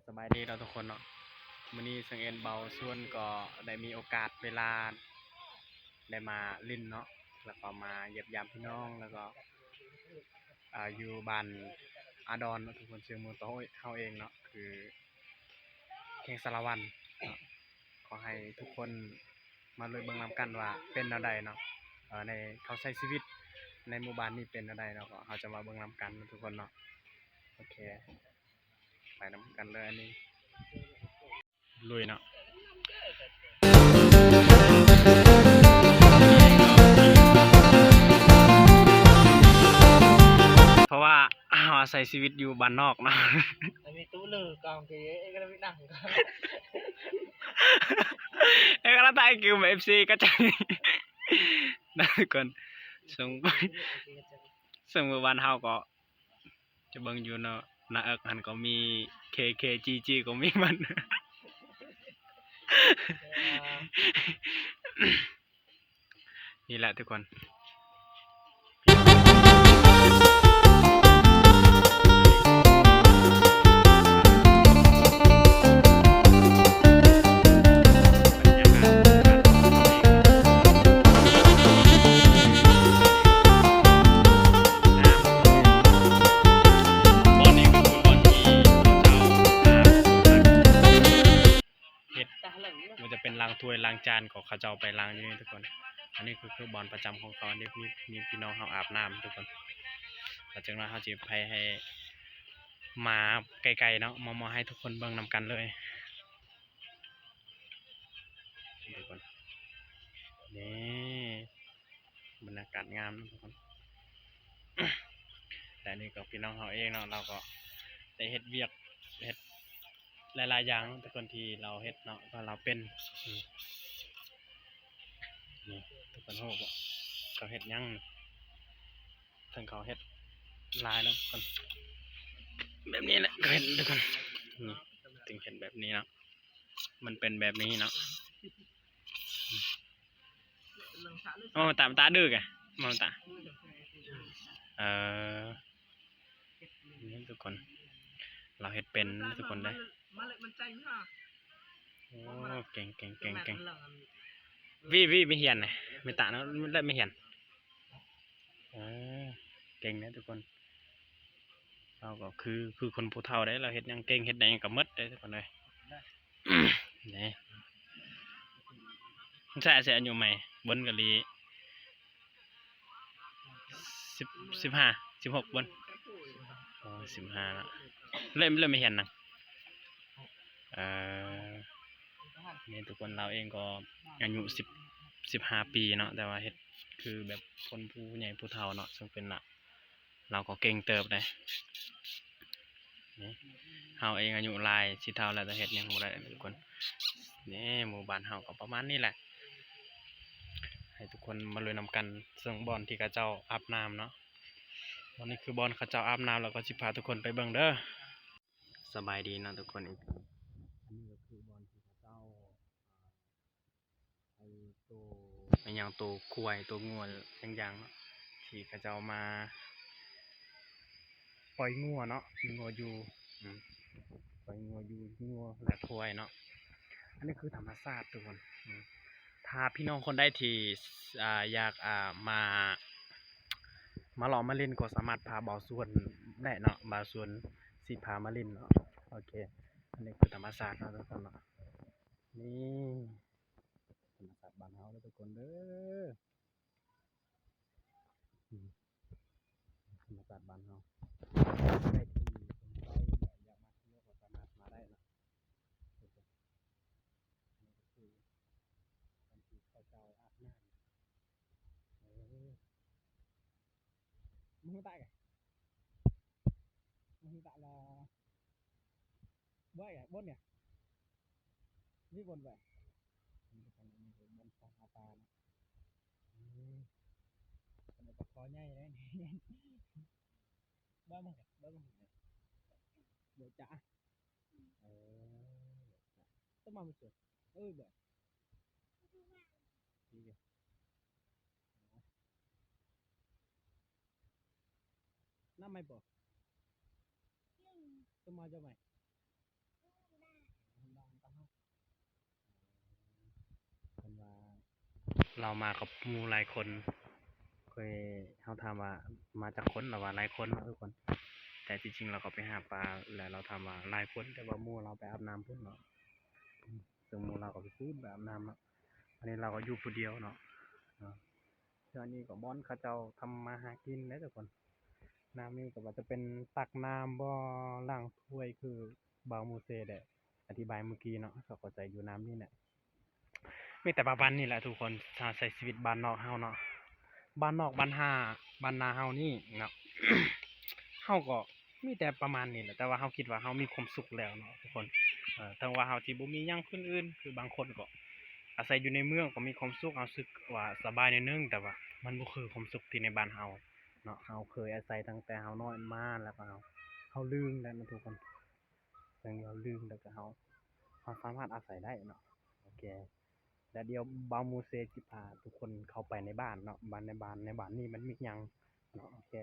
ສະບາຍດີເນາະທຸກຄົນເນາະ, ມື້ນີ້ເຊິ່ງເອັນເບົາຊວນກໍໄດ້ມີໂອກາດເວລາໄດ້ມາຫຼິ້ນເນາະ ແລ້ວກໍມາຢ້ຽມຢາມພີ່ນ້ອງ ແລ້ວກໍ ອ່າ ຢູ່ບ້ານອາດອນເນາະທຸກຄົນ, ເຊິ່ງໝູ່ໂຕເຮົາເອງເນາະ ຄືແຂວງສາລະວັນເນາະ. ຂໍໃຫ້ທຸກຄົນມາລຸຍເບິ່ງນຳກັນວ່າເປັນແນວໃດເນາະ, ເອີ ໃນເຂົາໃຊ້ຊີວິດໃນໝູ່ບ້ານນີ້ເປັນແນວໃດເນາະ, ກໍເຮົາຈະມາເບິ່ງນຳກັນເນາະທຸກຄົນເນາະ. ໂອເຄ ໄປນຳກັນເລີຍ ອັນນີ້ລຸຍເນາະ. ເພາະວ່າເຮົາອາໄສຊີວິດຢູ່ບ້ານນອກເນາະ. ເອີ ເຮົາເລີຍຖ່າຍຄືເອັຟຊີກະຈັງນະທຸກຄົນ. ເຊິ່ງ ເຊິ່ງໝູ່ບ້ານເຮົາກໍ ຈະເບິ່ງຢູ່ເນາະ, ໜ້າເອິກຫັ້ນກໍມີເຄເຄຈີຈີກໍມີມັນ. ນີ້ແຫຼະທຸກຄົນ. ເຮັດ ບໍ່ວ່າຈະເປັນລ້າງຖ້ວຍລ້າງຈານກໍເຂົາເຈົ້າໄປລ້າງຢູ່ນີ້ທຸກຄົນ. ອັນນີ້ຄື ຄືບ່ອນປະຈຳຂອງເຂົາ, ອັນນີ້ມີ ມີພີ່ນ້ອງເຮົາອາບນ້ຳທຸກຄົນ. ແລ້ວຈັກໜ້ອຍເຮົາຊິໄປໃຫ້ ມາໃກ້ໆເນາະ, ມາ ມາໃຫ້ທຸກຄົນເບິ່ງນຳກັນເລີຍ. ທຸກຄົນ ນີ້ ບັນຍາກາດງາມເນາະທຸກຄົນ. ແລະນີ້ກໍພີ່ນ້ອງເຮົາເອງເນາະ, ລາວກໍໄດ້ເຮັດວຽກ ເຮັດຫຼາຍໆຢ່າງເນາະທຸກຄົນ ທີ່ລາວເຮັດເນາະ, ເພາະລາວເປັນ ອືມ ນີ້ທຸກຄົນຮູ້ບໍ່ ເຂົາເຮັດຫຍັງ? ເຊິ່ງເຂົາເຮັດຫຼາຍເນາະທຸກຄົນ, ແບບນີ້ແຫຼະ ເຂົາເຮັດທຸກຄົນ. ນີ້ ຈຶ່ງເຮັດແບບນີ້ເນາະ, ມັນເປັນແບບນີ້ເນາະ. ໂອ້ ຕາ ຕາດື້ກະ ມອງຕາ ເອີ ນີ້ທຸກຄົນ ລາວເຮັດເປັນທຸກຄົນເດີ. ໂອ້ ເກັ່ງ ເກັ່ງ ເກັ່ງ ເກັ່ງ. ວິ ວິ ໄປຮຽນນະ ແມ່ຕາເນາະ ໄດ້ໄປຮຽນ. ເອີ ເກັ່ງເດ້ທຸກຄົນ. ລາວກໍຄື ຄືຄົນຜູ້ເຖົ້າເດ້, ລາວເຮັດຫຍັງເກັ່ງ ເຮັດໄດ້ຫຍັງກໍໝົດເດ້ທຸກຄົນເອີຍ. ນີ້ ໃຊ້ ໃຊ້ອາຍຸໃໝ່ ບົນກະລີ ສິບ ສິບຫ້າ ສິບຫົກ ບົນ. ອໍ ສິບຫ້າເນາະ. ເລີ່ມ ເລີ່ມໄປຮຽນຫຍັງ? ເອີ ນີ້ທຸກຄົນ ລາວເອງກໍອາຍຸສິບ ສິບຫ້າປີເນາະ, ແຕ່ວ່າເຮັດຄືແບບຄົນຜູ້ໃຫຍ່ຜູ້ເຖົ້າເນາະ, ເຊິ່ງເປັນລາວ ລາວກໍເກັ່ງເຕີບເດ້. ນີ້ ເຮົາເອງອາຍຸຫຼາຍ ຊິເຖົ້າແລ້ວ ແຕ່ເຮັດຫຍັງບໍ່ໄດ້ທຸກຄົນ. ນີ້ ໝູ່ບ້ານເຮົາກໍປະມານນີ້ແຫຼະ, ໃຫ້ທຸກຄົນມາລຸຍນຳກັນ. ເຊິ່ງບ່ອນທີ່ເຂົາເຈົ້າອາບນ້ຳເນາະ, ບ່ອນນີ້ຄືບ່ອນເຂົາເຈົ້າອາບນ້ຳ, ລາວກໍຊິພາທຸກຄົນໄປເບິ່ງເດີ. ສະບາຍດີເນາະທຸກຄົນ, ອັນນີ້ກໍຄືບ່ອນທີ່ເຂົາເຈົ້າ ອ່າ ໄອ້ໂຕ ອີຫຍັງ ໂຕຄວາຍ ໂຕງົວຫຍັງໆເນາະ ທີ່ເຂົາເຈົ້າມາປ່ອຍງົວເນາະ, ມີງົວຢູ່ ອືມ ປ່ອຍງົວຢູ່ ງົວ ແລະ ຄວາຍເນາະ. ອັນນີ້ຄືທຳມະຊາດທຸກຄົນ. ອືມ ຖ້າພີ່ນ້ອງຄົນໃດທີ່ ອ່າ ຢາກ ອ່າ ມາ ມາເລາະມາຫຼິ້ນ ກໍສາມາດພາບ່າວຊວນໄດ້ເນາະ, ບ່າວຊວນຊິພາມາຫຼິ້ນເນາະ. ໂອເຄ ອັນນີ້ຄືທຳມະຊາດເນາະທຸກຄົນເນາະ. ນີ້ ທຳມະຊາດບ້ານເຮົາເດີທຸກຄົນເດີ. ອືມ ທຳມະຊາດບ້ານເຮົາ. ໃຜທີ່ສົນໃຈ ຢາກມາທ່ຽວກໍສາມາດມາໄດ້ເນາະ. ນີ້ກໍຄືບ່ອນທີ່ເຂົາເຈົ້າອາບນ້ຳ. ເອີ Mông ta kìa. Mông ta là bơi à, bốn nhỉ? Ví bốn vậy. Bốn sao hả ta nè. Ê, con này có khó nhảy đấy. Bơi mông kìa, bơi mông kìa. Bơi chả. Ơ, bơi chả. Tao mà một chuột. Ơi bơi. Đi kìa. Năm mày bỏ. Tao mà cho mày. ລາວມາກັບໝູ່ຫຼາຍຄົນ. ຂ້ອຍ ເຮົາຖາມວ່າມາຈັກຄົນ ລາວວ່າຫຼາຍຄົນເນາະທຸກຄົນ. ແຕ່ທີ່ຈິງລາວກໍໄປຫາປາ ແລ້ວລາວຖາມວ່າຫຼາຍຄົນ ແຕ່ວ່າໝູ່ລາວໄປອາບນ້ຳພຸ້ນເນາະ. ເຊິ່ງໝູ່ລາວກໍໄປພຸ້ນໄປອາບນ້ຳເນາະ. ອັນນີ້ລາວກໍຢູ່ຜູ້ດຽວເນາະ. ເນາະ ແຖວນີ້ກໍບ່ອນເຂົາເຈົ້າທຳມາຫາກິນເດ້ທຸກຄົນ. ນ້ຳນີ້ກໍວ່າຈະເປັນຕັກນ້ຳບໍ່ ລ້າງຖ້ວຍ ຄືບ່າວມູເຊໄດ້ອະທິບາຍມື້ກີ້ເນາະ. ເຂົາກໍໃຊ້ຢູ່ນ້ຳນີ້ແຫຼະ. ມີແຕ່ປະມານນີ້ແຫຼະທຸກຄົນ ຖ້າໃຊ້ຊີວິດບ້ານນອກເຮົາເນາະ. ບ້ານນອກບ້ານຫ້າ ບ້ານນາເຮົານີ້ເນາະ ເຮົາກໍມີແຕ່ປະມານນີ້ແຫຼະ. ແຕ່ວ່າເຮົາຄິດວ່າເຮົາມີຄວາມສຸກແລ້ວເນາະທຸກຄົນ. ເອີ ເຖິງວ່າເຮົາຊິບໍ່ມີຫຍັງອື່ນໆ ຄືບາງຄົນກໍອາໄສຢູ່ໃນເມືອງກໍມີຄວາມສຸກ ເຮົາຮູ້ສຶກວ່າສະບາຍໜ້ອຍໜຶ່ງ ແຕ່ວ່າມັນບໍ່ຄືຄວາມສຸກທີ່ໃນບ້ານເຮົາເນາະ. ເຮົາເຄີຍອາໄສຕັ້ງແຕ່ເຮົານ້ອຍມາ ແລ້ວກໍເຮົາ ເຮົາລືມແລ້ວເນາະທຸກຄົນ. ເຊິ່ງເຮົາລືມ ແລ້ວກໍເຮົາ ເຮົາສາມາດອາໄສໄດ້ເນາະ. ໂອເຄ ແລ້ວດຽວບ່າວມູເຊຊິພາທຸກຄົນເຂົ້າໄປໃນບ້ານເນາະ ບ້ານ ໃນບ້ານ ໃນບ້ານນີ້ມັນມີຫຍັງເນາະ. ໂອເຄ.